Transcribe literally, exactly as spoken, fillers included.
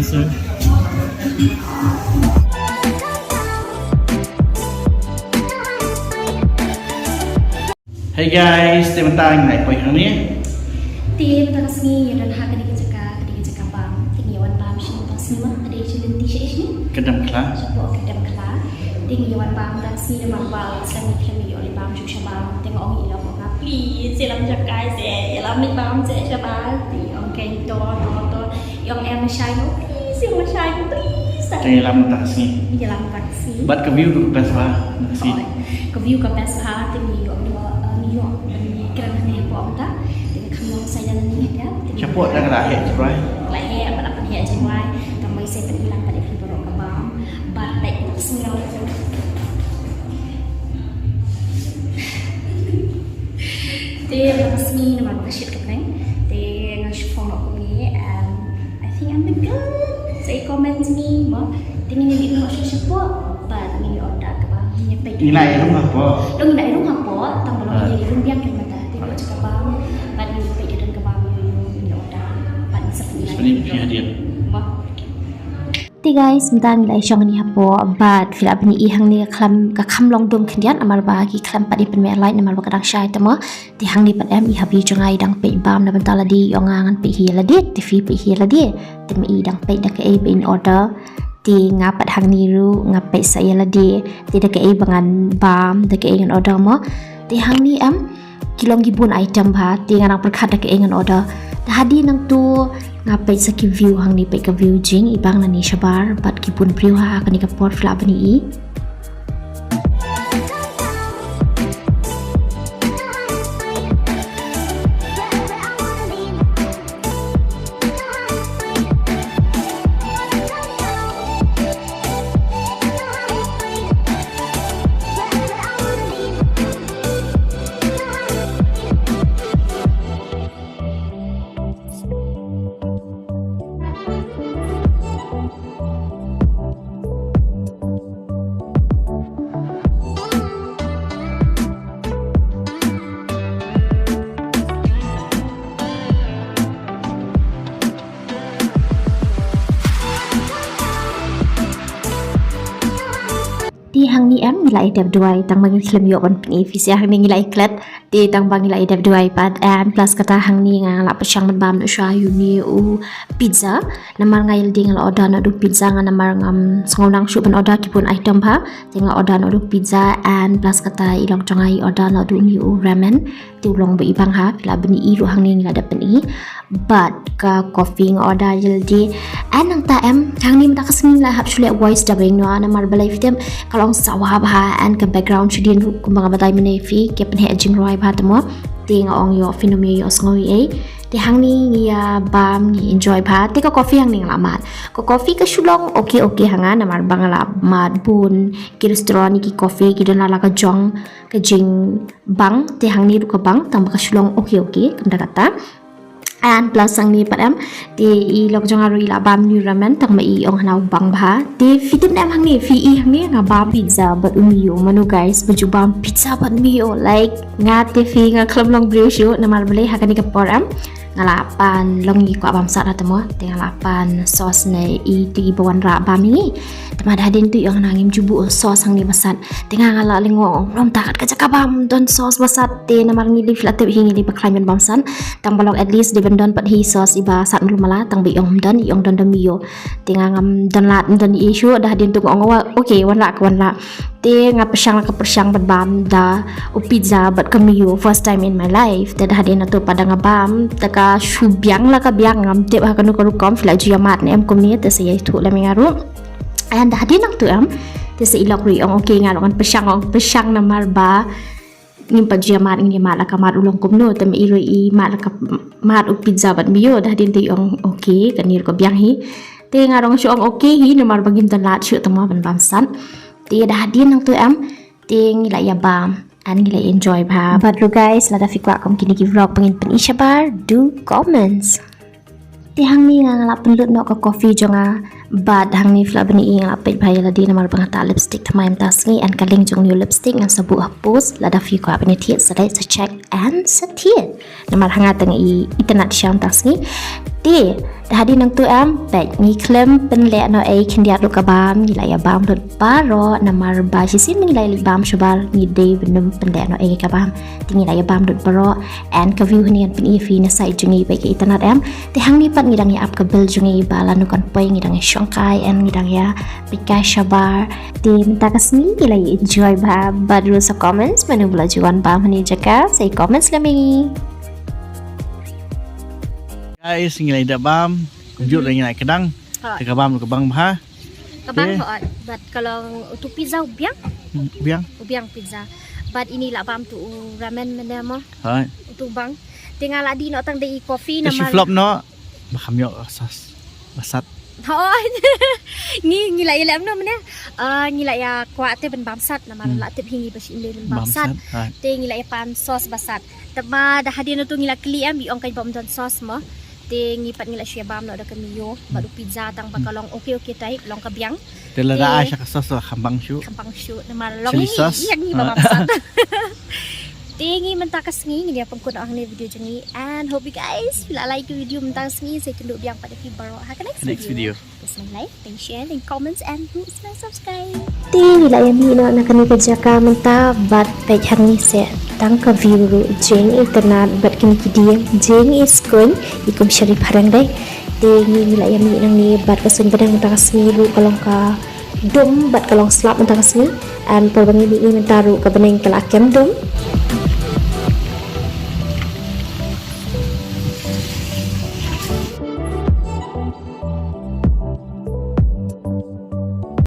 Hey guys, te mynta ngi nai poi hangne. Te mynta ka sngi ngi don ha kane ka jaka, kane ka jaka bam. Te ngi wan bam shi mynta ka sngi ma, ka dei shi lynti shi shi. Ka Dam Khla. Shapoh ka Dam Khla. Te ngi wan bam mynta ka sngi namar ba la sdang ngi khlem ïoh leit bam shuh shabar. Te nga ong ïa i lok nga, please ïalam jaka se, ïalam leit bam se shabar. Te i ong kein to to to. I ong em shai mo, please, i ong shai mo, please. Te ïalam mynta ka sngi. Ïalam mynta ka sngi. Bad ka view ka best bha mynta ka sngi. Oi, ka view ka best bha, te ngi ïoh, ngi ïoh, ngi ïoh ban kren hangne hapoh mynta. Te ngi kham long sa ïa ngi ïa. Shapoh da ka la heh jingrai. La heh, bad la pynheh jingrai. Tang ba ngi sa pynïalam bad ïa phi baroh ka bam. Bad peit mynta ka sngi. Te mynta ka sngi namar ba ka shit ka pyneng. Te nga shu phong noh kumne, and I think I'm good. Sa i comment ni mo. Te ngin ïa leit noh sha shapoh. Bad ngin ïa order kaba ngin ïa peit. Ngi la ïa rung hapoh. Long ngi la ïa rung hapoh, tang ba long ngi ïa rung biang kane mynta. Te ba jaka bam. Bad ngin ïa peit ïa don kaba ngin ïa order. Bad ngin sa pynïaid. Mo. Te guys, mynta ngi la ïa shong hangne hapoh, bad phi lah ban ïohi hangne ka khlam, ka kham long dum khyndiat namar ba ki khlem pat ïa pynmih light namar ba ka dang shai te mo. Te hangne pat em i hubby jong nga i dang peit bam na bynta lade, i ong nga ngan peit hi ïa lade, te phi peit hi ïa lade. Te ma i dang peit da kaei ba in order. Te nga pat hangne ruh nga peit sa ïa lade. Te da kaei ba ngan bam, da kaei ngan order mo. Te hangne em ki long ki bun item bha, te nga nang pyrkhat da kaei ngan order. Da hadien nangto nga peit sa ki view hangne, peit ka view jingibang nangne shabar bad ki bun briew ha kane ka por, phi lah ban ïohi. Te hangne em ngi la ïa dep duwai, tang ba ngi khlem ïoh ban pyni phi sha hangne ngi la ïa klet. Te tang ba ngi la ïa dep duwai pat, and plus kata hangne nga la pyrshang ban bam noh shuwa ïa une u pizza. Namar nga ïa lade nga la order noh u pizza, nga namar ngam sngew nang shuh ban order ki bun item bha. Te nga order noh u pizza, and plus kata i lok jong nga i order noh une u ramen. Te u long ba ibang ha, phi lah ban ïohi ruh hangne ngi la dep pyni. Bad ka coffee nga order ïa lade. And nangta em, hangne mynta ka sngi la hap shu leh voice dubbing noh namar balei phi tip ka long sawa bha, and ka background shadien ruh kumba nga batai mynne phi, ka pynheh jingrwai bha te mo. Te nga ong ïoh phin ym ïoh sngew ei. Te hangne ngi ïa bam ngi enjoy bha. Te ka coffee hangne nga la mad. Ka coffee ka shu long okay okay ha nga namar ba nga la mad bun ki restaurant ki coffee ki don la la ka jong ka jingbang, te hangne ruh ka bang, tang ba ka shu long okay okay, kumta kata. And plus hangne pat em, te i lok jong nga ruh i la bam une u ramen, tang ba i ong hana u bang bha. Te phi tip ne em hangne, phi i hangne nga bam pizza bad u mio, mano guys ba ju bam pizza bad mio, like nga te phi nga khlem long briew shuh, namar balei ha kane ka por em nga la pan, long ngi kwah bam sat ha te mo, te nga la pan sauce ne i te i ba wanrah bam ïa ngi. Te ma da hadien to i ong hana ngim ju buh sauce hangne ba sat. Te nga nga la lyngngoh, ong lum ta kat ka jaka bam don sauce ba sat, te namar ngi dei, phi la tip hi ngi dei ba khlaiñ ban bam sat. Tang ba long at least dei ban don pat hi sauce i ba sat mluh mala, tang ba i ong ym don, i ong don da mio. Te nga ngam don lad, ym don ei shuh, da hadien to nga ong wa, okay, wanrah ka wanrah. Te nga pyrshang la ka pyrshang ban bam da u pizza bad ka mio, first time in my life. Te da hadien nangto pat da nga bam, te ka shu biang la ka biang, ngam tip ha kano ka rukom, phi la ju ïa mad ne em kumne, te sa ïathuh lem ïa nga ruh. And da hadien nangto em, te sa i lok ruh i ong okay, nga ruh ngan pyrshang, ong pyrshang namar ba ngim pat ju ïa mad, ngin ïa mad la ka mad u long kumno, te ma i ruh i mad la ka mad u pizza bad mio, da hadien to i ong okay, kane ruh ka biang hi. Te nga ruh nga shu ong okay hi namar ba ngim don lad shuh te mo ban bam sat. Te da hadien nangto em, te ngi la ïa bam and ngi la enjoy bha. Bad ruh guys, lada phi kwah kum kine ki vlog ba ngin pyni shabar, do comments. Te hangne nga nga la pynlut noh ka coffee jong nga. Bad hangne phi lah ban i nga la peit bha ïa lade namar ba nga tah lipstick thymmai mynta sngi, and ka link jong une u lipstick ngan sa buh ha post, lada phi kwah ban ïa thied sa leit sa check and sa thied. Namar ha nga tang i itynnad sha mynta sngi. Te da hadien nangta em, peit, ngi khlem pynleh noh ei khyndiat ruh ka bam, ngi la ïa bam lut baroh namar ba shisien ngi la ïa leit bam shabar, ngi dei ban ym pynleh noh ei ka bam. Te ngi la ïa bam lut baroh, and ka view hangne ngan pyni ïa phi na side jong ngi bad ka itynnad em. Te hangne pat ngi dang ïa ap ka bil jong ngi ba lano kan poi, ngi dang ïa shongkai and ngi dang ïa peitkai shabar. Te mynta ka sngi ngi la ïa enjoy bha, bad ruh sa comments mano ba la ju wan bam hangne jaka, sa ïa comments lem ïa ngi. Guys, ngi la ïa dep bam. Kumjuh la ngi la ïa kdang. Ha. Te ka bam ruh ka bang bha. Ka bang, eh, hooid. Bad ka long utu pizza u biang. Hmm, u biang. U biang pizza. Bad ine la bam tu u ramen mynne mo. Hooid. Utu bang. Te nga la dih noh tang da i coffee. Te shi namar flop noh. Ba kham ïoh sauce ba sat. Hooid. Ngi, ngi la ïa leh noh mynne. Ah, ngi la ïa kwah te ban bam sat namar, hmm, la tip hi ngi ba shi ym dei ban bam, bam sat, sat. Hooid. Te ngi la ïa pan sauce ba sat. Te ba da hadien utu ngi la kylli em, i ong ka bym don sauce mo. Te ngi pat ngi la shu ïa bam noh da ka mayo bad u pizza tang ba ka long okay okay type, long ka biang. Te lada ai sha ka sauce kham bang shuh. Kham bang shuh namar long chili sauce. Ïa ngi ba bam sat. Te ngi mynta ka sngi ngin ïa pynkut noh hangne video jong ngi, and hope you guys phi la like ka video mynta ka sngi, sa ïakynduh biang pat ïa phi baroh ha ka next video. Next video. Te sngewbha like, share, comments and subscribe. Te ngi la ïa mih noh na kane ka jaka mynta bad peit hangne se tang ka view ruh jing itynnad bad kine ki dieng jing i skun i kum shari phareng dei. Te ngi, ngi la ïa mih nangne bad ka suiñ bneng mynta ka sngi ruh ka long ka dum bad ka long slap mynta ka sngi. And por ba ngi mih ngi mynta ruh ka bneng ka la kem dum.